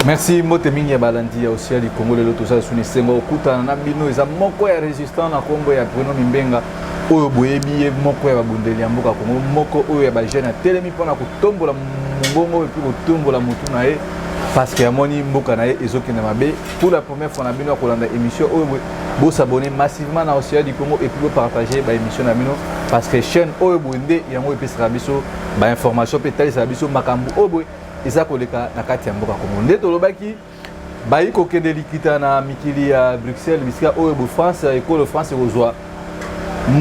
Merci mbote mingi ya balandi ya Océan du Congo. Lelo toza lisusu na esengo kokutana na bino. Eza moko ya résistant na nkombo ya Bruno Mimbenga, oyo boyebi ye, moko ya babundeli ya mboka Congo, moko oyo ya bajeune atelemi mpona kotombola mongongo et puis kotombola motu na ye, parce que amoni mboka na ye ezokende mabe. Pour la première fois na bino ya kolanda émission oyo, bosabonner massivement na Océan du Congo et puis bopartager baémission na bino, parce que chaîne oyo boye nde yango epesaka biso bainformation mpe etalisaka biso makambo oyo boye eza koleka na kati ya mboka Kongo. Nde tolobaki, bayi kokende likita na mikili ya Bruxelles, bisika oyo bo France, ekolo France ekozwa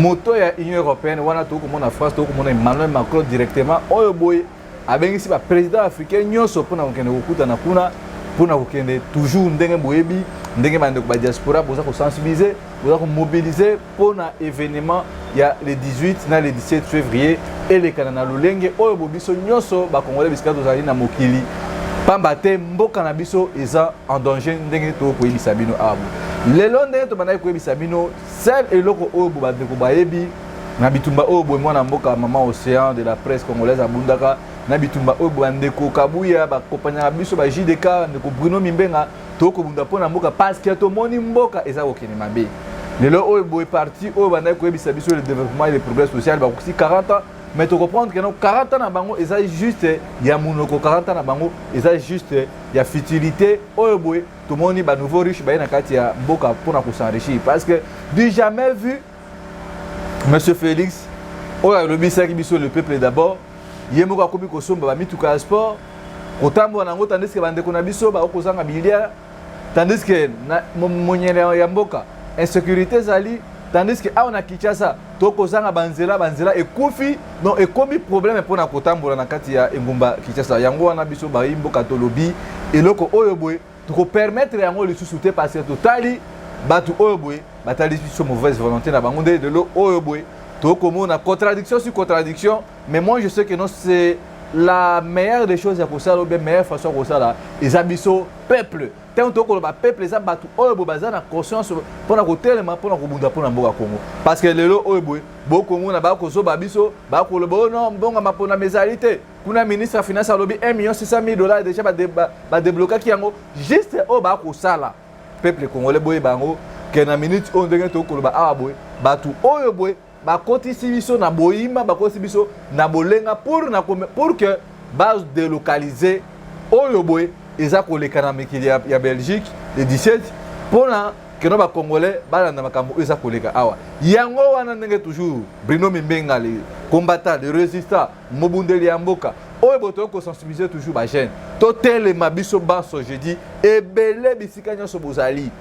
moto ya Union européenne. Wana tokomona France, tokomona Emmanuel Macron directement, oyo boye abengisi baprésident africain nyonso mpona kokende kokutana kuna, mpona kokende toujours ndenge boyebi, ndenge bandeko badiaspora boza kosensibiliser, boza komobiliser mpona événement ya le 18 na le 17 février elekana na lolenge oyo bo biso nyonso bakongolais bisika tozali na mokili, pamba te mboka na biso eza en danger. Ndenge tokoyebisa bino awa bo lelo, ndenge tobandaki koyebisa bino, seul eloko oyo bo bandeko bayebi na bitumba oyo boye mwana mboka mama Océan de la presse congolaise abundaka na bitumba oyo, bandeko Kabuya bakopanyaka biso ba JDK, ndeko Bruno Mimbenga, tokobunda mpo na mboka, parce que tomoni mboka eza kokende mabe. Lelo oyo boye, parti oyo bandaki koyebisa biso le développement et le progrès social, bakokisi 40 ans, mais tocomprendre que no 40 ans na bango eza juste ya monoko, 40 ans na bango eza juste ya futilité. Oyo boye tomoni banouveau riche baye na kati ya mboka mpona kosenrichir, parce que du jamais vu, monsieur Félix oyo alobisaki biso le peuple d'abord, ye moko akomi kosomba bamituka ya sport, kotambola nango, tandis que bandeko na biso bakokozanga bilia, tandis que na monyele ya mboka insécurité ezali, tandis que awa na Kinshasa tokozanga banzela, banzela ekufi, donc ekomi problème mpona kotambola na kati ya engumba Kinshasa. Yango wana biso bayi mboka tolobi eloko oyo boye tokopermettre yango lisusu te, parce que totali bato oyo boye batali biso mauvaise volonté na bango. Nde lelo oyo boye tokomona contradiction sur contradiction. Mais moi, je sais que non, c'est la meilleure des choses ya kosala, ou bien meilleure façon ya kosala eza biso peuple. Ntango tokoloba peuple, eza bato oyo boye baza na conscience mpona kotelema, mpona kobunda mpona mboka Congo, parce que lelo oyo boye bokomona bakozoba biso, bakoloba oyo non, mbongama mpona ezali te. Kuna ministre ya finance alobi 1 million 600 000 dollars déjà badeblokaki yango. Juste oyo bakosala, peuple congolais boyeba yango ke na minute oyo, ndenge tokoloba awa boye, bato oyo boye bakotisi biso na boyima, bakotisi biso na bolenga pour que badélocaliser oyo boye eza koleka na mikili ya Belgique le 17, mpona keno bacongolais balanda makambo oyo eza koleka awa. Yango wana ndenge toujours Bruno Mimbenga, le combattant, le résistant, mobundeli ya mboka oyo boye, toyei kosensibiliser toujours bajeune, totelema biso banso jeudi ebele bisika nyonso bozali,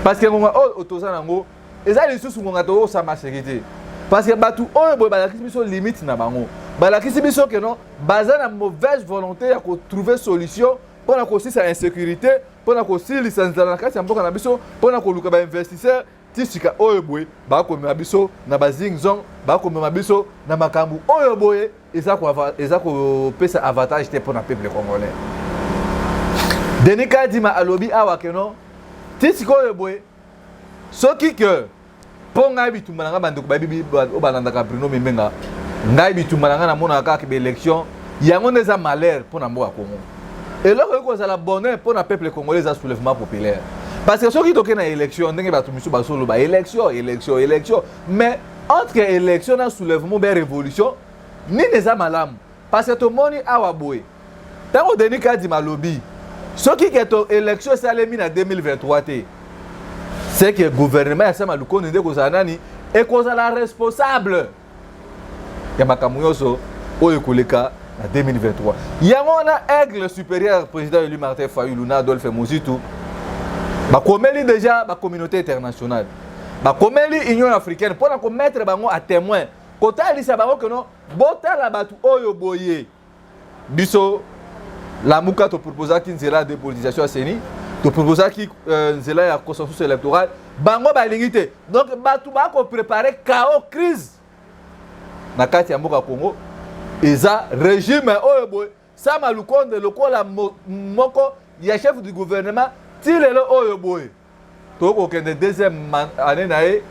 parce que ngonga oyo toza nango eza lisusu ngonga tokosama sécurité, parce que bato oyo boye balakisi biso limite na bango, balakisi biso ke non, baza na mauvaise volonté ya kotrouver solution mpona kosilisa insécurité, mpona kosilisa nzala na kati ya mboka na biso, mpona koluka bainvestisseur. Ti sika oyo boye bakomema biso na bazing-zong, bakomema biso na makambo oyo boye eza kopesa avantage te mpona peuple congolais. Denis Kadima alobi awa ke non, ti sikoyo boye, soki ke mpo ngai bitumba na ngai, bandeko bayebi oyo balandaka Bruno Mimbenga, ngai bitumba na ngai namonaka kaka baélection yango nde eza malheur mpo na mboka Congo. Eloko ekoki kozala bonheur mpo na peuple congolais eza soulèvement populaire, parce que soki toke na élection, ndenge bato misusu bazoloba élection, élection, élection, mais entre élection na soulèvement be révolution, nini eza malamu? Parce que tomoni awa boye, ntango Denis Kadima alobi soki ke to élection esalemi na 2023 te, c'est que gouvernement ya Sama Lukonde nde ekozala nani, ekozala responsable ya makambo nyonso oyo ekoleka na 2023. Yango wana aigle supérieur, président élu Martin Fayulu na Adolphe Muzito bakomeli déjà bacommunauté internationale, bakomeli Union africaine mpona komettre bango à témoin, kotalisa bango keno botala bato oyo boye. Biso Lamuka toproposaki nzela ya dépolitisation ya CENI, toproposaki nzela ya consensus électoral, bango balingi te. Donc bato bakoprépare chaos, crise na kati ya mboka Congo eza régime oyo boye Sama Lukonde lokola moko ya chef du gouvernement. Ti lelo oyo boye tokokende deuxième année na ye,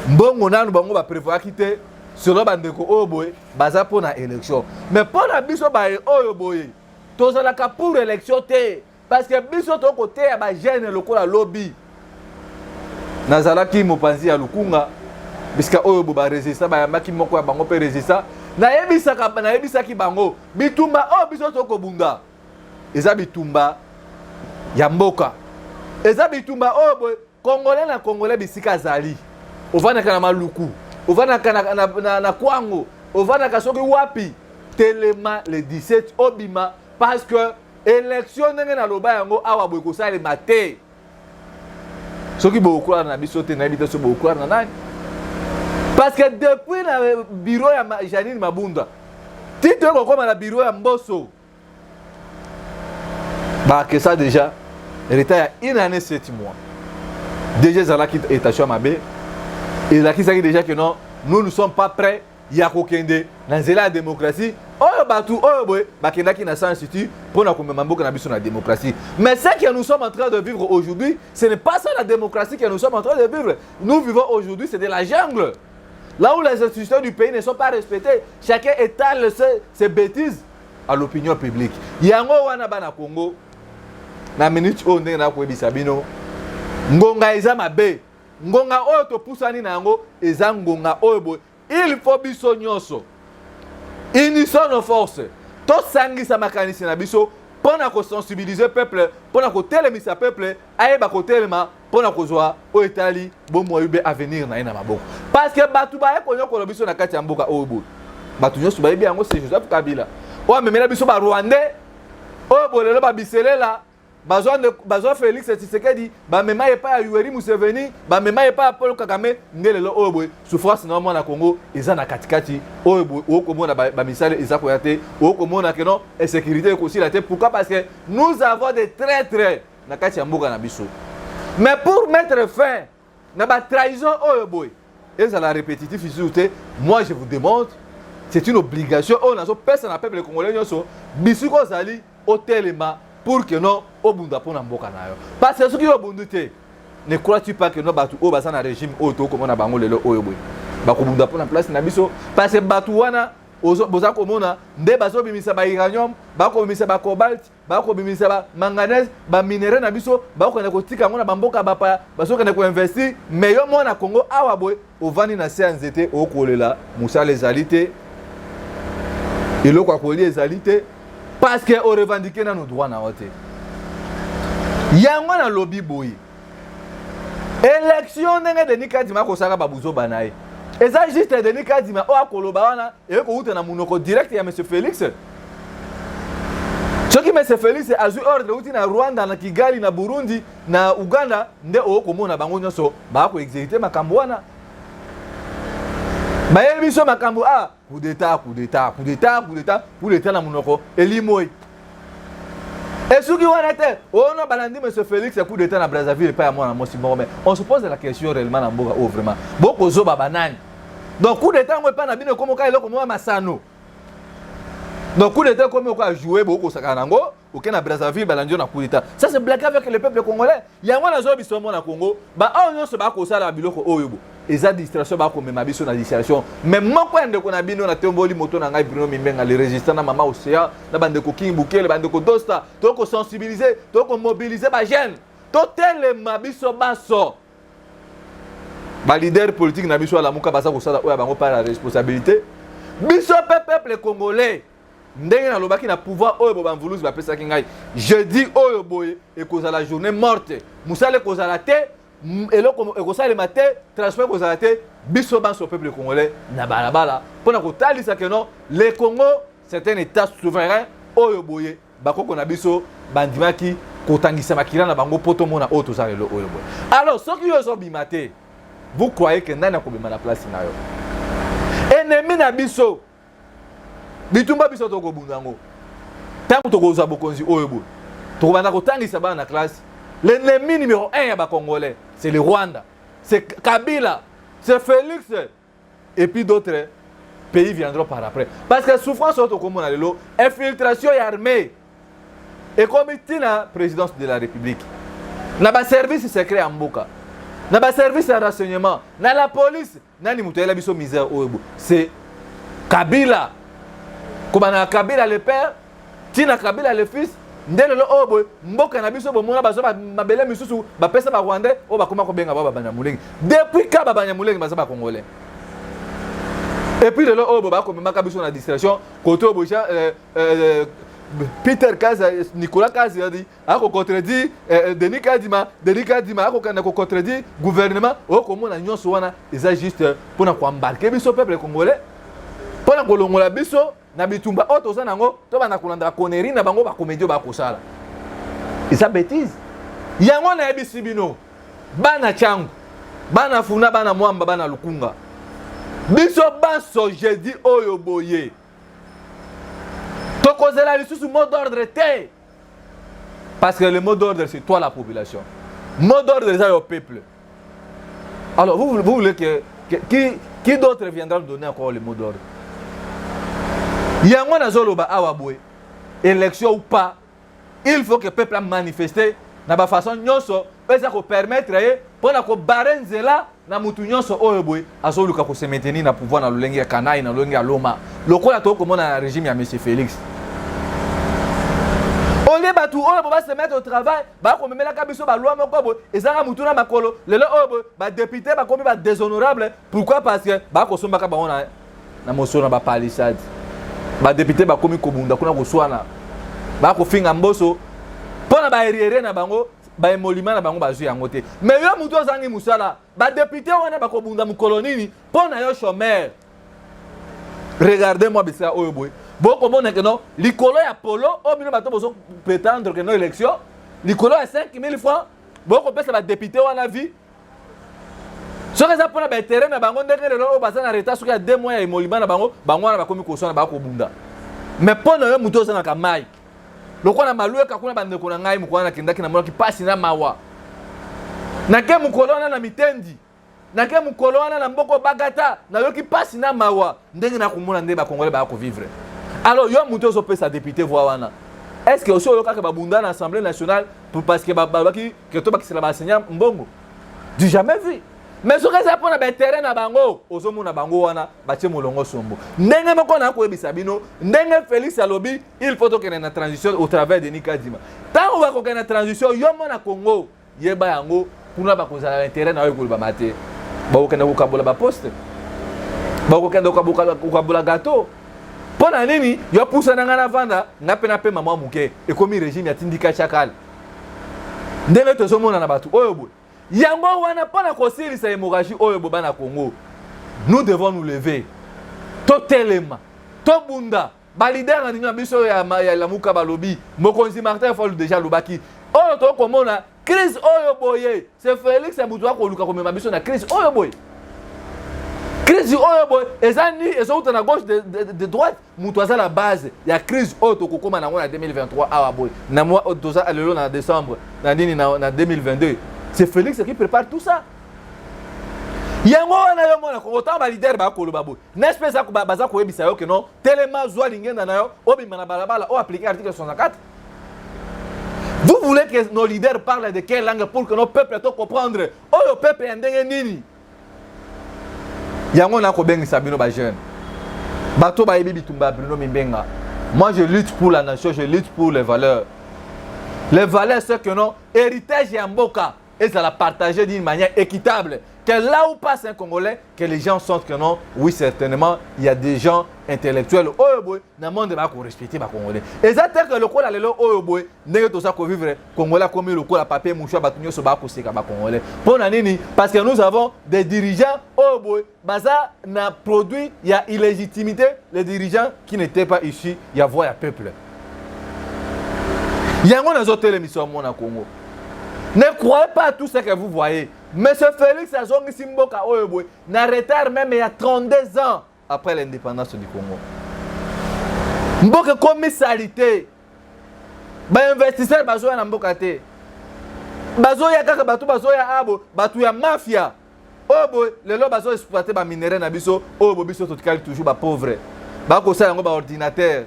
mbongo nanu bango baprévoyaki te. Selon bandeko oyo boye baza mpo na élection, mais mpo na biso baye oyo boye tozalaka pour élection te. Parce que biso tokoteya bajeune lokola lobi. Nazalaki mopanzi ya Lukunga, bisika oyo bo barésistant bayambaki moko ya bango mpe résistant. Nayebisaki bango bitumba oyo biso tokobunda eza bitumba ya mboka, eza bitumba oyo boye Congolais na Congolais bisika azali, ovandaka na Maluku, ovandaka na Kwango, ovandaka soki wapi, telema le 17 obima, parce que élection ndenge naloba yango awa boye kosalema te. Soki bokokwala na biso te, nayebi te soki bokokwala na nani, parce que depuis na bureau ya Janine Mabunda ti toye kokóma na bureau ya Mboso, bakesa déjà retard ya une année 7 mois. Déjà ezalaki étation ya mabe, elakisaki déjà que non, nous ne sommes pas prêts ya kokende na nzela ya démocratie oyo bato oyo boye bakendaki na Sun City mpona komema mboka na biso na démocratie. Mais ce que nous sommes en train de vivre aujourd'hui, ce n'est pas ça la démocratie que nous sommes en train de vivre. Nous vivons aujourd'hui, c'est de la jungle, là où les institutions du pays ne sont pas respectées. Chacun étale ses bêtises à l'opinion publique. Yango wana, bana Congo, na minute oyo ndenge nakoyebisa bino, ngonga eza mabe. Ngonga oyo topusani na yango eza ngonga oyo boye il faut biso nyonso unissons nos forces, tosangisa makanisi na biso mpo na kosensibiliser peuple, mpo na kotelemisa peuple ayeba kotelema mpo na kozwa oyo etali bomoi be avenir na ye na maboko. Parce que bato baye konyokola biso na kati ya mboka oyo boye, bato nyonso bayebi yango, c'est Joseph Kabila oyo amemela biso Barwandais oyo bolelo babiselela bazwa Félix Tshisekedi, bamema epai ya Yoweri Museveni, bamema epai ya Paul Kagame. Nde lelo oyo boye souffrance na mwana Congo eza na katikati oyo boye. Okomona bamisale eza koya te, okomona ke non, insécurité ekosila te. Pourquoi? Parce que nous avons des traîtres na kati ya mboka na biso. Mais pour mettre fin na batrahison oyo boye ezala répétitif lisusu te, moi je vous demande, c'est une obligation oyo nazopesa na peuple congolais nyonso, bisika ozali, otelema pour que non, obunda mpo na mboka na yo. Parce que soki obundu te, ne crois-tu pas que no bato oyo baza na régime oyo tokomona bango lelo oyo boye bakobunda mpo na place na biso? Parce que bato wana boza komona nde bazobimisa bauranium, bakobimisa bacobalt, bakobimisa bamanganèse, baminerai na biso, bakokende kotika yango na bamboka bapaya, bazokende koinvestir. Mais yo mwana Congo awa boye ovandi na se ya nzete, okolela, mosala ezali te, eloko ya kolia ezali te, parce que orevendiquer nano droit na yo te. Yango nalobi boye, élection ndenge Denis Kadima akosaka babuzoba na ye, eza juste Denis Kadima oyo akoloba wana ekouta na monoko direct ya monsieur Félix. Soki monsieur Félix azwi ordre euti na Rwanda, na Kigali, na Burundi, na Uganda, nde okomona bango nyonso bakoexécuter makambo wana. Bayebi biso makambo a coup d'état, coup d'état, coup d'état, coup d'état, coup d'état na monoko elimoi. Esuki wana te, ono balandi monsieur Félix, coup d'état na Brazzaville epai ya mwana mwasi moko. Mais on se pose la question réellement, na mboka oyo vraiment bokozoba banani? Donc coup d'état yango epai na bino ekomoka eloko moko ya masano. Donc coup d'état ekomi oko ajouer, bokosaka nango, oke na Brazzaville, balandi yo na coup d'état. Ça, c'est blague avec le peuple congolais. Yango nazoya biso mona Congo, baoyo nyonso bakosala biloko oyo bo eza distraction, bakomema biso na distraction. Mais moko ya ndeko na bino, natomboli moto na ngai, Bruno Mimbenga le résistant, na mama Océan, na bandeko King Bukele, bandeko Dosta, tokosensibiliser, tokomobiliser bajeune, totelema biso baso. Baleader politique na biso alamuka, baza kosala oyo ya bango par la responsabilité. Biso mpe peuple congolais, ndenge nalobaki na pouvoir oyo bo bamvuluzi bapesaki ngai, jeudi oyo boye ekozala journée morte, mosala ekozala te, eloko ekosalema te, transport ekozala te. Biso banso peuple congolais na balabala mpona kotalisa ke non, le Congo, c'est un état souverain oyo boye bakoko na biso bandimaki kotangisa makila na bango mpo tomona oyo toza lelo oyo boye. Alors soki yo ozobima te, vous croyez ke nani akobima na place na yo? Ennemi na biso, bitumba biso tokobunda yango ntango tokozwa bokonzi oyo boye, tokobanda kotangisa bana na classe. L'ennemi numéro 1 ya Bacongolais, c'est le Rwanda, c'est Kabila, c'est Félix, et puis d'autres pays viendront par après. Parce que souffrance oyo tokomona lelo, infiltration ya armée ekomi ntina présidence de la République, na baservice secret ya mboka, na baservice ya renseignement, na la police. Nani moto ayela biso misère oyo bo? C'est Kabila, kobanda na Kabila le père ntina Kabila le fils. Nde lelo oyo boye mboka na biso bomona bazwa mabele misusu bapesa ba Rwandais oyo bakoma kobenga ba Banyamulenge. Depuis ka ba Banyamulenge baza ba Congolais. Et puis lelo oyo boye bakomemaka biso na distraction kote oyo boye Peter Kaza, Nicolas Kazadi ako contredire Denis Kadima, Denis Kadima akokende ko contredire gouvernement. Okomona nyonso wana eza juste mpona koembarquer biso peuple congolais, mpona kolongola biso na bitumba oyo toza nango, tobanda kolanda baconnerie na bango, bacomédie oyo bakosala. Eza bêtise. Yango nayebisi bino, bana Tshangu, bana Funa, bana Mwamba, bana Lukunga, biso banso, jeudi oyo boye tokozela lisusu mot d'ordre te, parce que le mot d'ordre, c'est toi la population. Mot d'ordre eza yo peuple. Alors vous, vous voulez que qui d'autre viendra nous donner encore le mot d'ordre? Yango nazoloba awa boye, élection ou pas, il faut que peuple amanifeste na bafaçon nyonso oyo eza kopermettre ye mpona kobarrer nzela na mutu nyonso oyo boye azoluka kose maintenir na pouvoir na lolenge ya kanai, na lolenge ya loma, lokola tokomona na régime ya monsieur Félix. Olie bato oyo bo base mettre au travail, bakomemelaka biso baloi moko boye ezanga mutu na makolo. Lelo oyo boye badéputé bakomi badéshonorable. Pourquoi? Parce que bakosombaka bango na mosolo na bapalissade. Badéputé bakomi kobunda kuna, koswana, bakofinga mboso mpo na baarriérés na bango, baémoluments na bango bazwi yango te. Mais yo motu ozangi mosala, badéputé wana bakobunda mokolo nini mpo na yo chômeur? Regardez moi bisika oyo boye, bokomona ke non, likolo ya polo oyo bino bato bozo prétendre ke non, élection likolo ya 5000 francs, bokopesa badéputé wana vie. Soki eza mpona baintérêt na bango, ndenge lelo oyo baza na retard soki ya 2 mois ya émoluments na bango, bango wana bakomi koswana, bakobunda. Mais mpo na yo motu ozangaka mai, lokola Malueka kuna, bandeko na ngai, mokolo wana nakendaki, namonaki mpasi na mawa. Nake mokolo wana na Mitendi, nake mokolo wana na mboko Bagata, nayoki mpasi na mawa ndenge nakomona ndenge bakongolais baya kovivre. Alors yo motu ozopesa député voix wana, est ce que osi oyokaka babunda na Assemblée nationale parce que balobaki ke tobakisela baenseignant mbongo? Du jamais vu. Mais soki eza mpona baintérêt na bango, ozomona bango wana batie molongo sombo. Ndenge moko na koyebisa bino, ndenge Félix alobi il faut tokende na transition au travers Denis Kadima, ntango bakokende na transition, yo mona Congo, yeba yango, kuna bakozala na intérêt na yo ekolobama te. Bakokende kokabola baposte, bakokende kokabola gâteau. Mpo na nini yo pusa na ngai navanda, nga mpe napema mwa moke? Ekomi régime ya tindika chakale, ndenge tozomona na bato oyo boye. Yango wana, mpo na kosilisa hémorragie oyo boba na Congo, nous devons nous lever, totelema, tobunda. Baleader na nini na biso ya Lamuka balobi, mokonzi Martin Fayulu déjà alobaki oyo tokomona crise oyo boye, c'est Félix ya moto akoluka komema biso na crise oyo boye. Crise oyo boye eza ni ezouta na gauche de droite, moto aza na base ya crise oyo tokokóma nango na 2023 awa boye, na mois oyo toza lelo na décembre na nini na 2022, c'est Félix qui prépare tout ça. Yango wana, yo mona Kongo, ntango baleader bakoloba boye, n'est-ce pas, baza koyebisa yo ke non, telema, zwa lingenda na yo, obima na balabala, oyo appliquer article 64. Vous voulez que nos leaders parlent de quelle langue pour que nos peuples to comprendre oyo peuple ya ndenge nini? Yango nakobengisa bino bajeune, bato bayebi bitumba ya Bruno Mimbenga. Moi, je lutte pour la nation, je lutte pour les valeurs. Les valeurs, c'est que non, héritage ya mboka ezala partagé d'une manière équitable, que là où passe un Congolais, que les gens sentent que non, oui, certainement, il y a des gens intellectuels oyo boye na monde bakorespecte bacongolais. Eza te ke lokola lelo oyo boye, ndenge toza kovivre, Congolais akomi lokola papier mouchoir, bato nyonso bakoseka bacongolais. Mpo na nini? Parce que nous avons des dirigeants oyo boye baza na produit ya illégitimité, les dirigeants qui n'étaient pas issus ya voix ya peuple. Yango nazotelemisa mona Congo, ne croyez pas à tout ce que vous voyez. Monsieur Félix azongisi mboka oyo boye na retard même ya 32 ans après l'indépendance du Congo. Mboka ekomi saleté, bainvestisseur bazoya na mboka te, bazoya kaka bato bazoya abo bato ya mafia oyo boye lelo bazoexploite baminerai na biso oyo bo biso totikali toujours bapauvre. Bakosala yango baordinateur,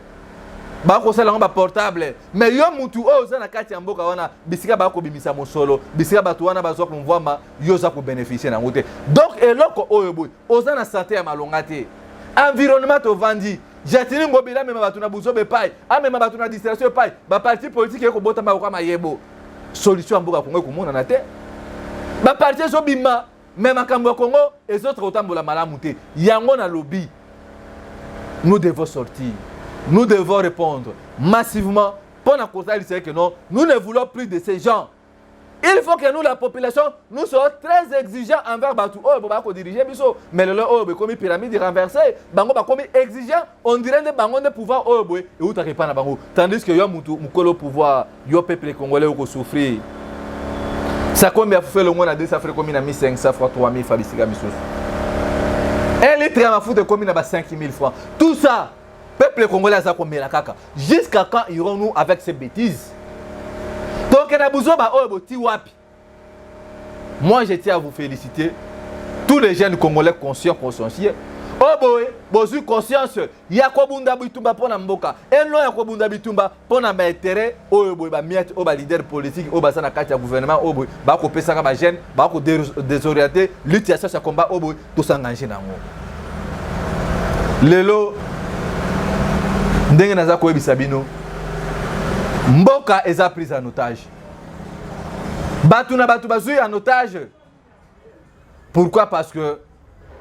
bakosala yango baportable. Mais yo mutu oyo oza na kati ya mboka wana, bisika bakobimisa mosolo, bisika bato wana bazwa komvwama, yo oza kobénéficie nango te. Donc eloko oyo boye, oza na santé ya malonga te, environnement tovandi. Gentiny Ngobila amema bato na buzoba epai, amema bato na distraction epai, baparti politike ekobotama lokola mayebo. Solution ya mboka Kongo ekomonana te. Baparti ezobima, me makambo ya Kongo ezotra kotambola malamu te. Yango nalobi, nous devons sortir, nous devons répondre massivement mpo na kotalisa que non, nous ne voulons plus de ces gens. Il faut que nous, la population, nous soyons très exigeants envers bato oyo bo diriger biso. Mais lelo oyo bekomi pyramide renversée, bango bakomi exigeant, on dirait nde bango nde pouvoir oyo boye eutaka epai na bango. Tandis que yo mutu mokolo pouvoir, yo peuple congolais okosouffrir. Sakombi ya fufu elongo na 200 francs ekomi na 1500 francs, 3000 francs bisika misusu. 1 litre ya mafuta ekomi na ba 5000 francs. Tout ça, peuple congolais aza komela kaka. Jusqu'à quand irons-nous avec ces bêtises? Donc na buzoba oyo boti wapi? Moi, je tiens à vous féliciter, tous les jeunes Congolais conscients, consciencieux. Oyo boye bozwi conscience ya kobunda bitumba mpo na mboka, eno ya kobunda bitumba mpo na baintérêt oyo boye, bamiettes oyo baleader politique oyo baza na kati ya gouvernement oyo boye bakopesaka bajeune, bakodésorienter lutte ya sens ya combat oyo boye tos'engager nango. Lelo ndenge naza koyebisa bino, mboka eza prise en otage, bato na bato bazwi en otage. Pourquoi? Parce que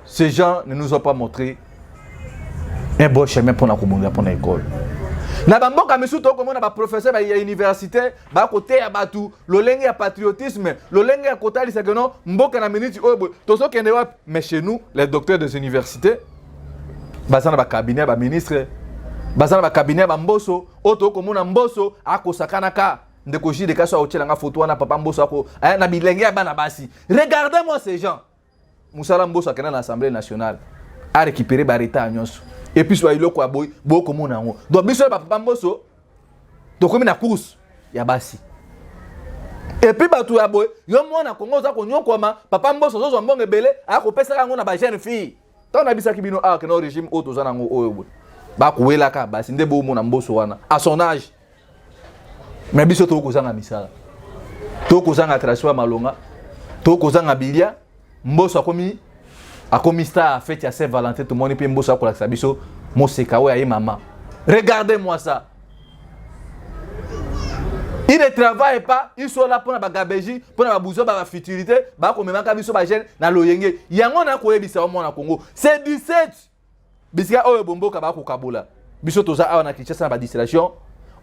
ces gens ne nous ont pas montré un bon chemin mpona kobunda mpona ekole. Na bamboka misusu tokomona baprofesseur ya université bakoteya bato lolenge ya patriotisme, lolenge ya kotalisa ke non, mboka na miniti oyo boye tozokende wapi. Mais chez nous, les docteurs des universités baza na bacabinet ya baministre, baza na bacabinet ya bamboso oyo tokomona Mboso akosakanaka. Ndeko Jide Kaso aotielanga foto wana, papa Mboso ako na bilenge ya bana basi. Regardez moi ces gens. Mosala Mboso akenda na Assemblée nationale, arécupéré baretard nyonso et puis babiloko ya boye bokomona yango. Donc biso ya bapapa Mboso tokomi na course ya basi et puis bato ya boye. Yo mwana Kongo oza konyokwama, papa Mboso ozozwa mbongo ebele, akopesaka yango na bajeune fille. Ntango nabisaki bino awa kena régime oyo toza nango oyo boye bakowelaka basi nde bomona Mboso wana à son âge. Mais biso tokozanga misala, tokozanga transport ya malonga, tokozanga bilia. Mboso akomi star. Fête ya Saint Valentin, tomoni mpe Mboso akolakisa biso moseka oyo aye mama. Regardez moi ça. Ils ne travaillent pas, ils sont là mpona bagabeji, mpona babuzwa babafutilité, bakomemaka biso bajeune na loyenge. Yango na koyebisa wa mwana Congo, c'est 17 bisika oyo bomboka bakokabola biso. Toza awa na Kinshasa na badistraction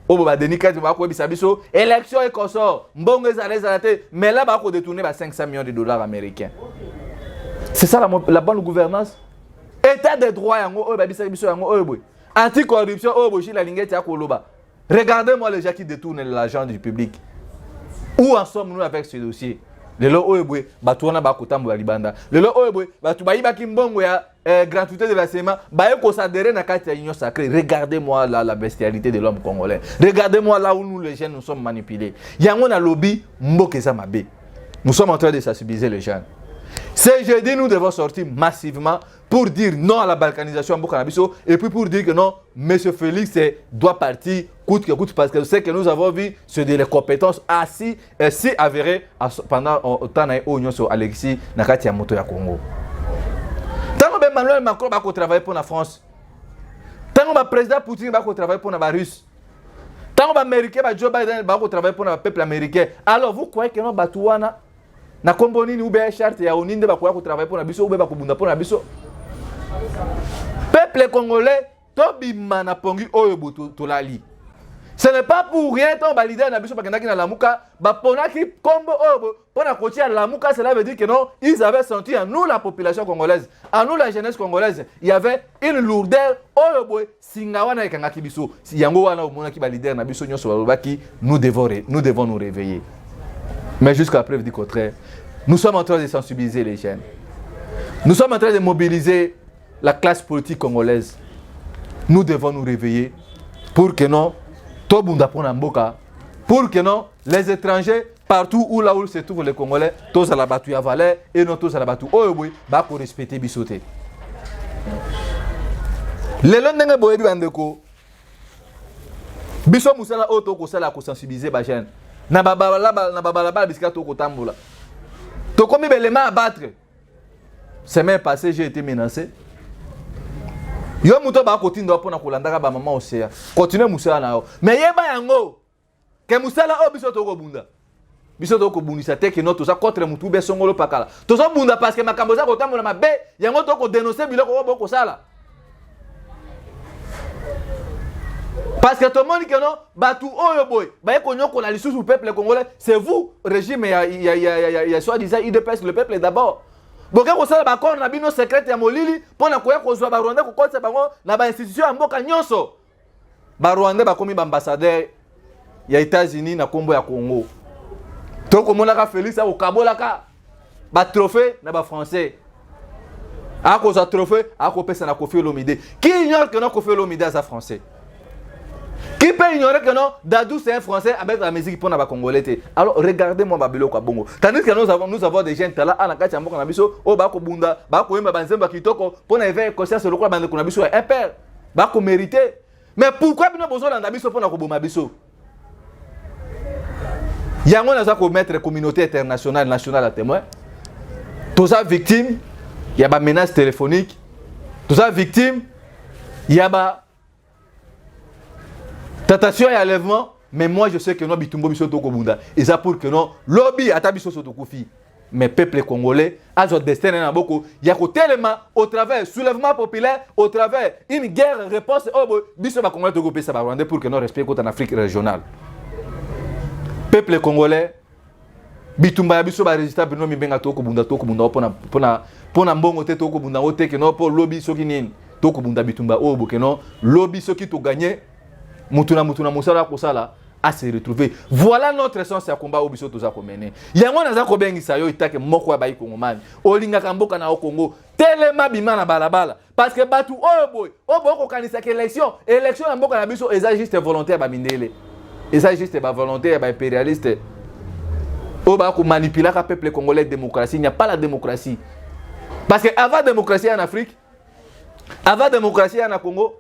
oyo badeni kati bakoyebisa biso élection ekosor, mbongo ezala ezala te, mais là bakodétourner ba 500 millions de dollars américains. C'est ça la bonne gouvernance? État de droit yango oyo babisaki biso, yango oyo boye anticorruption oyo boshila alingi eti akoloba. Regardez-moi les gens qui détournent l'argent du public. Où en sommes-nous avec ce dossier? Lelo oyo boye bato wana bakotambola libanda. Lelo oyo boye bato bayibaki mbongo ya gratuité de l'enseignement, baye kosadere na kati ya Union sacrée. Regardez-moi là la bestialité de l'homme congolais. Regardez-moi là où nous, les jeunes, nous sommes manipulés. Yango na lobi, mboka eza mabe. Nous sommes en train de sensibiliser les jeunes. Ce jeudi, nous devons sortir massivement pour dire non à la balkanisation mboka na biso et puis pour dire que non, monsieur Félix doit partir coûte que coûte, parce que ce que nous avons vu, c'est de les compétences assis si avérées pendant temps na ye oyo nyonso alekisi na kati ya moto ya Congo. Ntango ba Emmanuel Macron bakotravaille mpo na France, ntango baprésident Poutine bakotravaille mpo na barusse, ntango baaméricain ba Joe Biden bakotravaille mpo na bapeuple américain, alors vous croyez que non, bato wana na nkombo nini ou bien charte ya ONU nde bakoya kotravaille mpo na biso ou bien bakobunda mpo na biso? Peuple congolais, tobima na pongi oyo bo tolali. Ce n'est pas pour rien ntango baleader na biso bakendaki na Lamuka, baponaki nkombo oyo mpo na kotia Lamuka. Cela veut dire que non, ils avaient senti en nous, la population congolaise, en nous, la jeunesse congolaise, il y avait une lourdeur oyo boye singa wana ekangaki biso. Yango wana omonaki baleader na biso nyonso balobaki: nous devons nous réveiller. Mais jusqu'à preuve du contraire, nous sommes en train de sensibiliser les jeunes, nous sommes en train de mobiliser la classe politique congolaise. Nous devons nous réveiller pour que non, tobunda mpona mboka, pour que non, les étrangers partout où là où se trouvent les Congolais, tozala bato ya valeur et non tozala bato oyo boye bakorespecte biso te. Lelo ndenge boyebi, bandeko, biso mosala oyo tokosala ya kosensibiliser bajeune na babalabala bisika tokotambola, tokomi belema abattre. Semaine passée, j'ai été menacé. Yo moto bakotinda mpo na kolandaka bamama Océan, continue mosala na yo, mais yeba yango ke mosala oyo biso tokobunda, biso tokobundisa te kino toza contre motu be songolo pakala. Tozobunda parce que makambo eza kotambola mabe, yango tokodénoncer biloko oyo bokosala, parce que tomoni ke no bato oyo boye baye konyokola lisusu peuple congolais, c'est vous, régime ya soi-disant UDPS, le peuple d'abord. Boke kosala baaccord na bino secrète ya molili mpo na koya kozwa Barwandais, kokotisa bango na bainstitution ya mboka nyonso. Barwandais bakomi baambassadeur ya États-Unis na nkombo ya Congo. Tokomonaka Félix akokabolaka batrophée na Bafrançais, akozwa trophée, akopesa na Koffi Olomide. Qui ignore que non, Koffi Olomide aza Français? Qui peut ignorer que non, Dadju, c'est un Français avec la musique pour na Congolais? Alors regardez-moi babiloko bongo. Tandis que nous avons des jeunes talents na kati ya mboka na biso o ba ko bunda, ba ko yemba banzemba kitoko pour na éveiller conscience lokola bande na biso un père. Ba ko mériter. Mais pourquoi bino bozolanda biso pona ko boma biso? Yango naza ko mettre communauté internationale, nationale à témoin. Toza victime ya ba menace téléphonique. Toza victime ya ba tentation ya enlèvement. Mais moi, je sais que non, bitumba biso tokobunda eza pour que non, lobi ata biso so tokufi, mais peuple congolais azwa destin na maboko ya kotelema au travers soulèvement populaire, au travers une guerre réponse oyo biso Bacongolais tokopesa Barwandais pour que non, respect kota na Afrique régionale. Peuple congolais, bitumba ya biso barésistant bino mibenga, tokobunda, tokobunda mpona mbongo te, tokobunda ngo te keno mpo lobi soki nini. Tokobunda bitumba oyo bokeno lobi soki togagner, mutu na mutu na mosala akosala à se retrouver. Voilà notre sens ya combat oyo biso toza komene. Yango naza kobengisa yo itake moko ya bayi Kongomani olingaka mboka na yo Kongo, telema, bima na balabala, parce que bato oyo boye oyo bokokanisaka élection, élection ya mboka na biso eza juste volonté ya bamindele, eza juste bavolonté ya baimpérialiste oyo bakomanipulaka peuple congolais. Démocratie, il n'y a pas la démocratie, parce que avant démocratie en Afrique, avant démocratie ya na Congo,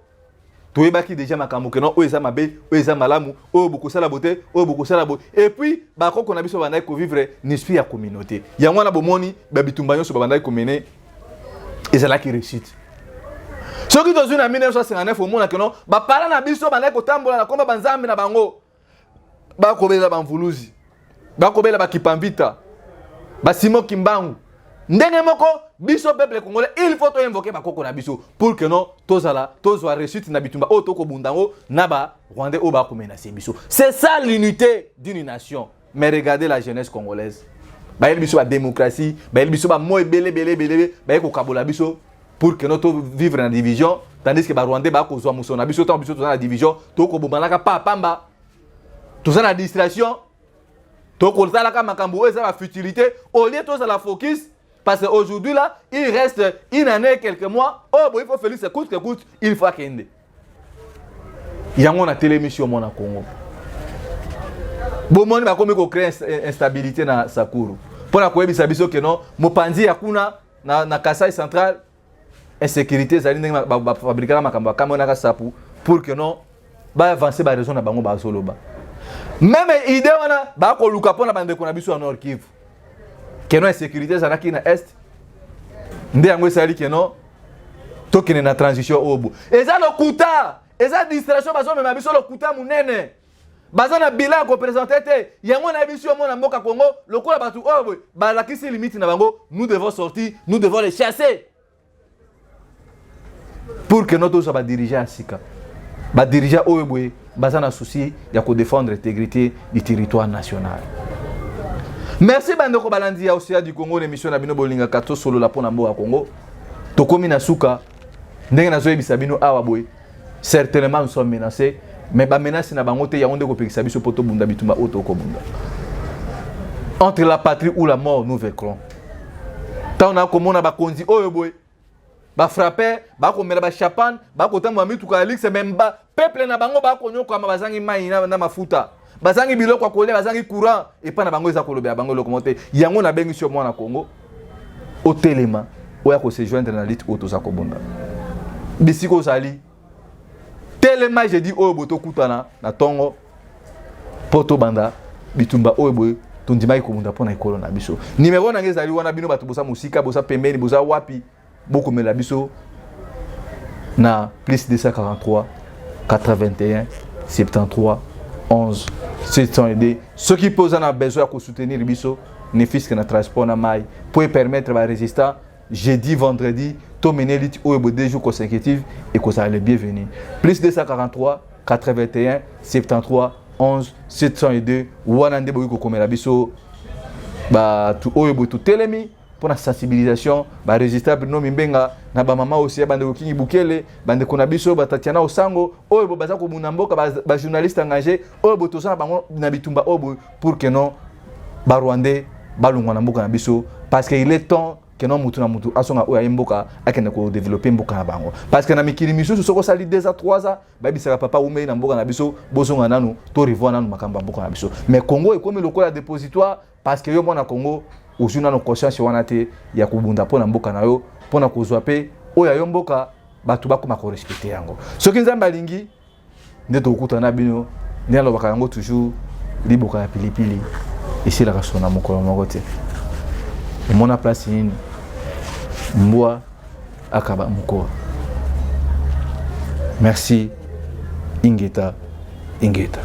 toyebaki déjà makambo keno oyo eza mabe, oyo eza malamu, oyo bokosala bo te, oyo bokosala bo. Et puis bakoko na biso bandaki kovivre na esprit ya communauté. Yango wana bomoni babitumba nyonso babandaki komene ezalaki réussite. Soki tozwi na 1959, omona keno bapala na biso bandaki kotambola na komba banzambe na bango, bakobela bamvuluzi, bakobela bakipamvita, basimo Kimbangu. Ndenge moko biso peuple congolais, il faut toinvoquer bakoko na biso pour que non, tozala tozwa réussite na bitumba oyo tokobunda yango na Barwandais oyo bakomenacer biso. C'est ça l'unité d'une nation. Mais regardez la jeunesse congolaise, bayeli biso badémocratie, bayeli biso bamo ebele ebele ebele, baye kokabola biso pour que no tovivre na division, tandis que Barwandais bakozwa mosolo na biso. Ntango biso toza na division, tokobomanaka pa pamba, toza na distraction, tokosalaka makambo oyo eza bafutilité au lieu tozala focus. Parce qu'aujourd'hui là, il reste une année et quelques mois. Oh bon, il faut Félix coûte que coûte, il faut akende. Yango na télémission mona Congo, bomoni bakomi kocréer instabilité na Sakuru mpona koyebisa biso ke non, mopanzi ya kuna na Kasai Central insécurité ezali, ndenge bafabrikaka makambo akamonaka sapu pour que non, baavance baraison na bango. Bazoloba même idée wana, bakoluka mpona bandeko na biso ya Nord Kivu keno insécurité ezalaki na Est, nde yango esali keno tokende na transition oyo bo eza lokuta, eza distraction. Bazomema biso lokuta monene, baza na bilan ya koprésenter te. Yango na biso yo mona mboka Congo lokola bato oyo boye balakisi limite na bango, nous devons sortir, nous devons les chasser pour que no tozwa badirigeant ya sika, badirigeant oyo boye baza na souci ya kodéfendre intégrité du territoire national. Merci bandeko balandi ya Océan du Congo, na émission na bino bolingaka, tosolola mpona mboka Congo. Tokomi na suka. Ndenge nazoyebisa bino awa boye, certainement nous sommes menacés, mais bamenace na bango te yango nde kopekisa biso mpo tobunda bitumba oyo tokobunda. Entre la patrie ou la mort, nous vaincrons. Ntango na komona bakonzi oyo boye bafrappe, bakomela bachampagne, bakotambola mituka ya luxe, mais peuple na bango bakonyokama, bazangi mai na mafuta, bazangi biloko ya kolia, bazangi courant epai na bango, eza kolobela bango eloko moko te. Yango nabengisi yo mwana Congo, otelema, oya kose joindre na lutte oyo toza kobunda. Bisika ozali, telema. Jeudi oyo boye tokutana na ntongo mpo tobanda bitumba oyo boye tondimaki kobunda mpo na ekolo na biso. Nimero na ngai ezali wana. Bino bato boza mosika, boza pembeni, boza wapi, bokomela biso. Na plus 243 81 73 11 702. Soki mpe oza na besoin ya kosoutenir biso, ne fût-ce que na transport na mai, mpo epermettre barésistant jeudi, vendredi tomene lutte oyo bo 2 jours consécutifs, ekozala le bienvenu. Plus 243 81 73 11 702, wana nde bokoki kokomela biso. Bato oyo boye totelemi mpona sensibilisation, barésistant Bruno Mimbenga na bamama osi ya bandeko Kingi Bukele, bandeko na biso batatiana Osango oyo bo baza kobunda mboka, bajournaliste engagé oyo bo toza na bango na bitumba oyo boye, pour que non Barwandais balongwa na mboka na biso, parce que il est temps que non, mutu na mutu asonga oyo aye mboka, akende kodévelopper mboka na bango. Parce que na mikili misusu, soki osali 2 ans, 3 ans, bayebisaka: "Papa, umei na mboka na biso, bozonga nanu, to revoir nanu makambo ya mboka na biso." Mais Congo ekomi lokola dépositoire, parce que yo mwana Congo ozwi nano conscience wana te ya kobunda mpo na mboka na yo, mpo na kozwa mpe oyo ya yo mboka, bato bakoma korespecter yango. Soki Nzambe alingi, nde tokokutana na bino. Nde alobaka yango toujours: liboka ya pilipili esilaka sona mokolo moko te. Omona place nini mbwa akaba mokoa. Merci, ingeta, ingeta.